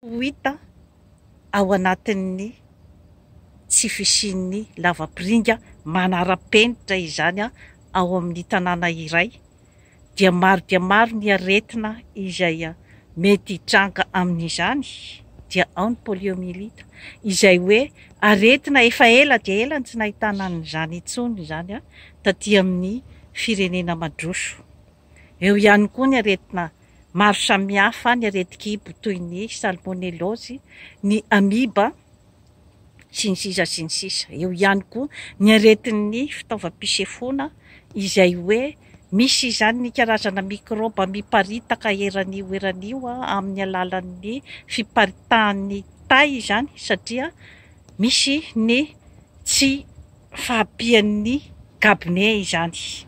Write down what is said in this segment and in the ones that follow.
Ho hita ao anatin'ny tsy fisian'ny lavapiringa manara-penitra izany ao amin'ny tanàna iray dia maro dia maro ny aretina izay mety hitranga amin'izany dia ao ny poliomyélite izay hoe aretina efa ela dia ela no tsy nahitana an'izany intsony izany taty amin'ny firenena mandroso. Eo ihany koa ny aretina maro samihafa, ny aretin-kibo toy ny salmonellose, ny amiba, sy ny sisa sy ny sisa. Eo ihany koa ny aretin'ny fitaovam-pisefoana izay hoe misy izany ny karazana mikraoba miparitaka eran'io eran'io amin'ny alalan'ny fiparitahan'ny tay izany satria misy ny tsy fahampian'ny gabone izany.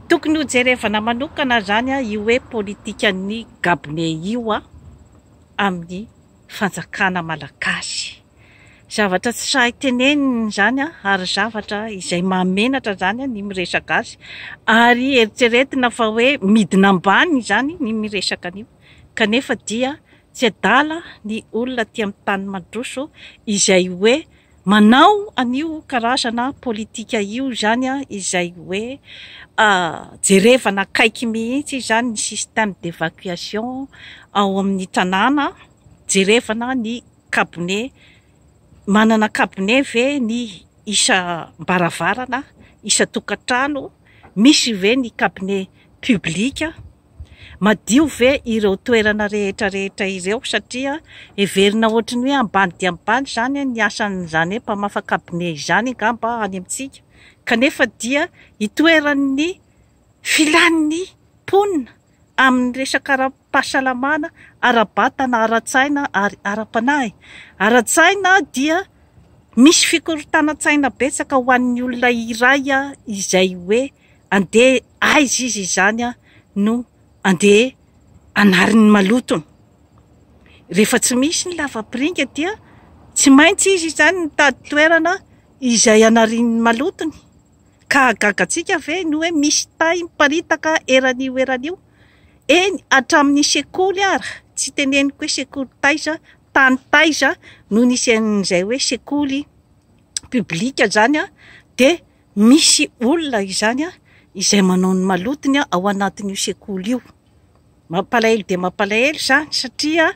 Tokony hojerevana manokana izany io hoe politikan'ny gabone io amin'ny fanjakana malagasy. Zavatra tsy sahy tenenina izany ary zavatra izay mahamenatra izany ny miresaka azy ary eritreretina fa hoe midina ambany izany ny miresaka an'io kanefa dia tsy adala ny olona aty amin'ny tany mandroso izay hoe Manao an'io karazana politika io izany izay hoe jerevana akaiky mihitsy izany ny système d'évacuation ao amin'ny tanàna, jerevana ny cabinet, manana cabinet ve ny isam-baravarana, isan-tokantrano, misy ve ny cabinet public. Madio ve ireo toerana rehetra rehetra ireo satria heverina ohatry ny hoe ambany dia ambany izany ny asan'izany hoe mpamafa cabinet izany angamba any amintsika kanefa dia itoeran'ny filan'ny mponina amin'ny resaka ara-pahasalamana, ara-batana, ara-tsaina ary ara-panahy. Ara-tsaina dia misy fikorontanan-tsaina betsaka ho an'ny olona iray izay hoe Andeha aiza izy izany no andeha hanary ny malotony? Rehefa tsy misy ny lavapiringa dia tsy maintsy izy izany mitady toerana izay hanariany ny malotony. Ka hahagaga antsika ve ny hoe misy tay miparitaka eran'io eran'io? Eny hatramin'ny sekoly ara, tsy teneniko hoe sekoly taiza, tany taiza no nisy an'izay hoe sekoly public izany dia Misy olona izany izay manao ny malotony ao anatin'io sekoly io. Mampalahelo dia mampalahelo izany satria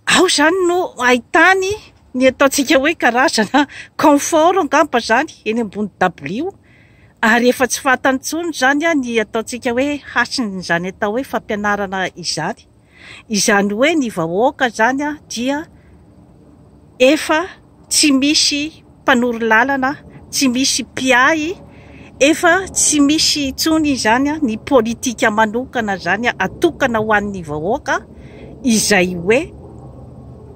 ao izany no ahitany ny ataontsika hoe karazana confort angamba izany eny ambony dabilio ary efa tsy fantany intsony izany ny ataontsika hoe hasin'izany atao hoe fampianarana izany. Izany hoe ny vahoaka izany dia efa tsy misy mpanoro lalana, tsy misy mpiahy, efa tsy misy intsony izany ny politika manokana izany atokana ho an'ny vahoaka izay hoe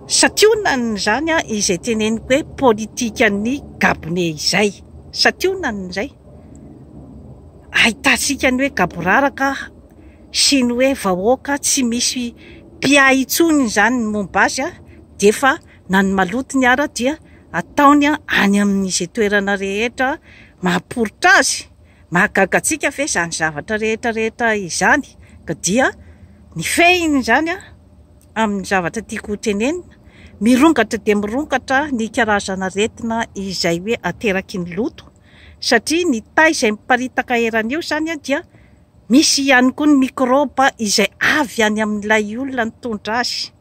santionany izany izay teneniko hoe politikan'ny gabone izay, santionany izay. Ahitantsika ny hoe gaboraraka sy ny hoe vahoaka tsy misy mpiahy intsony izany ny momba azy dia efa na ny malotony ara dia ataony any amin'izay toerana rehetra mahaporitra azy. Mahagaga antsika ve izany zavatra rehetra rehetra izany? Ka dia ny fehiny izany amin'ny zavatra tiako ho tenenina, mirongatra dia mirongatra ny karazana aretina izay hoe ateraky ny loto satria ny tay izay miparitaka eran'io izany dia Misy ihany koa ny mikraoba izay avy any amin'ilay olona nitondra azy.